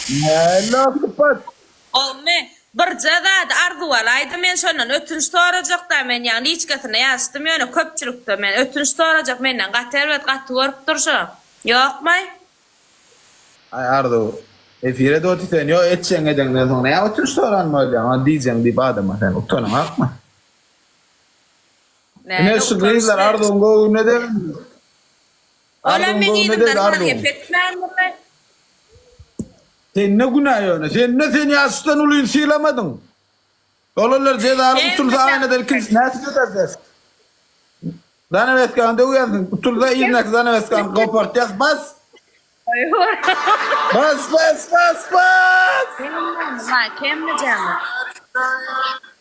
Näle sypat. Gowmy? Birje zady arzuw alaýdy men şondan ötünç sorajakda men ýaňy liçkasynda ýazyşdym ýöne köpçülikde men ötünç sorajak menden gaty erbet gaty görüp dur şo. Ýokmaý? Aý Arzuw efire doty sen ýo etjeňi edeňden soň näme ötünç soran bolýaň ony diýjeň diýip adama sen utanyňakmy? Näme Ine şu utanç gyzlar be. Arzuwyň göwnüne degdi. Olam Arzuwyň meň göwnüne yzymdan degdi maňa Arzuwyň. gep etmändirmi? Sende günä ýöne. Sende sen ýaşdan ulyny sylamadyň. Olanlar jezaly utulsa aýnadan ikinjisi näçe ederdi? Zanaweskany döwýänsiň. Utulsa yzyndaky zanaweskany gopartýas. Bas! Bas bas bas bas!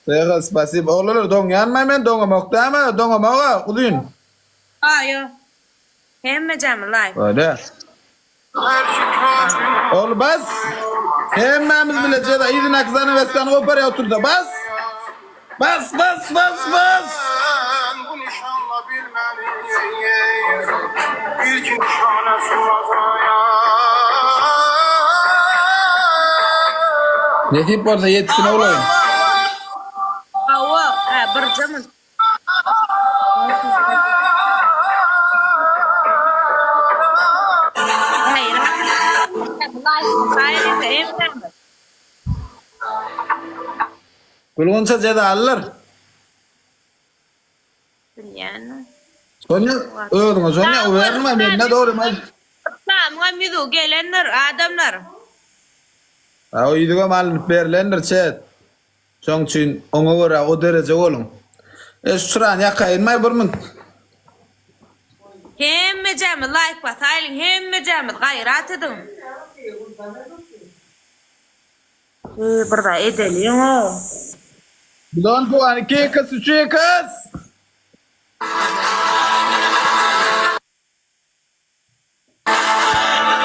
Sega spasibo. Oglanlar doňýanmy men doňamok dämi? Doňamok-a uzyn. Aýo. Hemmejämi laýk. Bolýa. Ol bas. Hemmämiz bile jeza yzyndaky zanaweskany goparýa oturda bas. Bas bas bas bas. Nesip bolsa ýetisine bolaýyn. Hawa, hä birje mun. Gülgunça jezalydyr. Bilýän. Sonýa özüňe Sonýa uwerme mende dogry men. Yslamyňam ýüzügi gelendir adamlar. Ha o ýüzügem alnyp berlendir çet. Şoň üçin oňa görä o dereje boluň. E şu çyrany ýakaýynmaý bir munt. Hemmejämiz laýk basaýlyň hemmejämiz gaýrat ediň. Eý bir zat edeliň-ow. Bilon puan 2 x 3 x.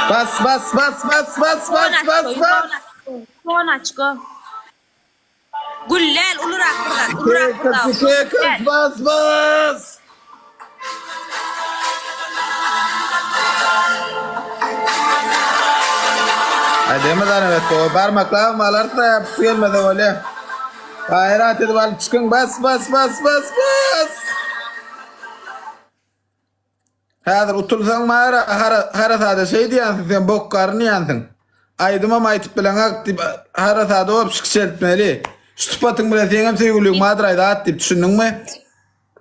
Bas bas bas bas bas bas bas bas. Son açko. Güllel ulurak bir zat, ulurak bir zat. Kekes bas bas. Hadi zanamet o barmaklap alarsa yapısı gelmese bolýa. Gaýrat edip alyp çykyň bas bas bas bas bas. Häzir utulsaň Maýra harasada şeý diýýänsiň sen bok garyn diýýänsiň. Aýdymam aýtyp bileňok diýip harasada bolup çykyş etmeli. Şu sypatyň bilen seňem söýgüliň bardyr zat diýip düşündiňmi?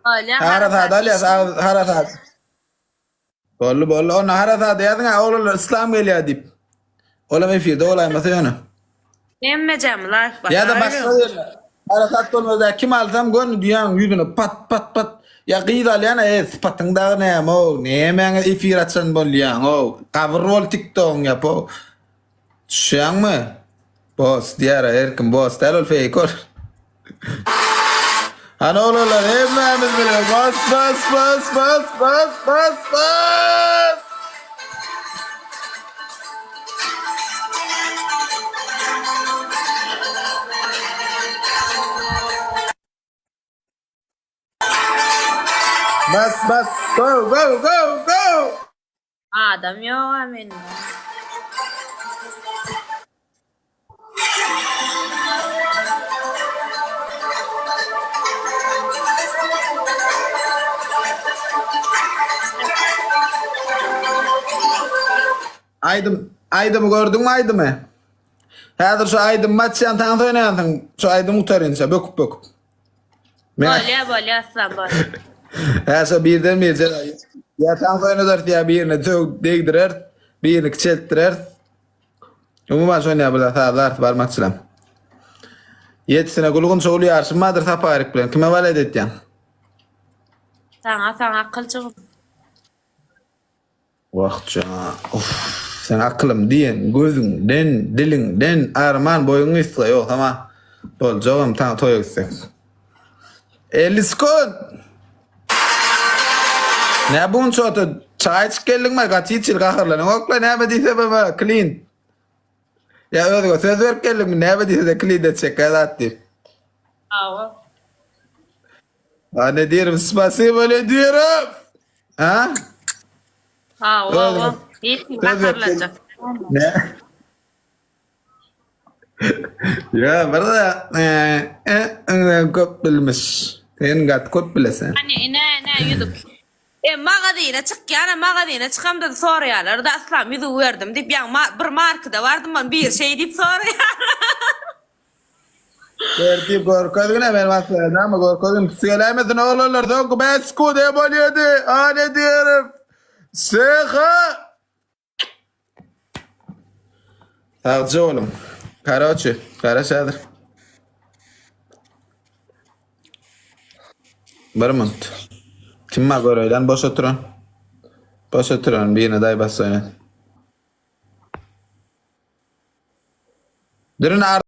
Bolýa Harasada alýas harasat. Boldy boldy onda harasada ýazyň oglanlar yslam gelýär diýip. Olam efirde bolaýmasa ýöne. Hemmejäm laýk basar. Ýa-da başga birine. Harasat bolmasa kim alsam göni düýäň ýüzüne pat pat pat. Ýa gyz alýan e sypatyň dagy näme-ow, nämäňe efir açan bolýaň-ow, gabyr bol tiktogyň ýap-ow. Düşýäňmi? Bos diýär her kim bos däl ol feýk ol. Hany oglanlar hemmämiz bile bas bas bas bas bas bas bas. Bas bas go go go go. Adam ýoga mende. Aýdym, aýdymy gördüňmi aýdymy? Häzir şu aýdymy açýan tans oýnaýansyň. Şu aýdym gutarynça böküp böküp. Bolýa bolýa aslan bolýa. Hä şo birden bir ýa tans oýnadarys ýa birine sög degdireris, birini kiçeltdireris. Umuman şony ýa bir zat sazlarys barmakçylam. Ýetisine gulgunça uly ýaryşym bardyr Saparik bilen. Kime balet etýäň? Saňa saňa akyljygym. Wah jan, uff, sen akylym diýen gözüňden, diliňden arman boýuň gysga ýogsam-a boljagam taň toýa gitsek. 50 sekund. Nä bu gün çota çaý içip geldiňmi? Gaty hiç hili gaharlanaňokla näme diýsemem-ä klin. Ýa özüňe söz berip geldiňmi näme diýse-de klin etjekkä zat diýip. Hawa. A ne diýerim spasibo ne diýerim. Ha? Hawa, hawa. Hiç kim gaharlanjak. Ne? Ýa bir de e, e, e, köp bilmiş. Sen gaty köp bilesen. Hani ine ine ýüzük. E magazyna çykýan, magazyna çykamda soraýarlar da yslam ýüzügi berdim diýip, ýa bir markada bardym, bir şey diýip soraýar. Tertip görkezgine men başlaýan ama görkezgin pis geläýmesin oglanlar soňky 5 sekund e bolýady. A ne diýerim. Seha. Sagja boluň. Karoçi, garaş häzir. Bir minut. Kim bar göreýlen boş oturan? Boş oturan birine daý bas oýnat. Dürün.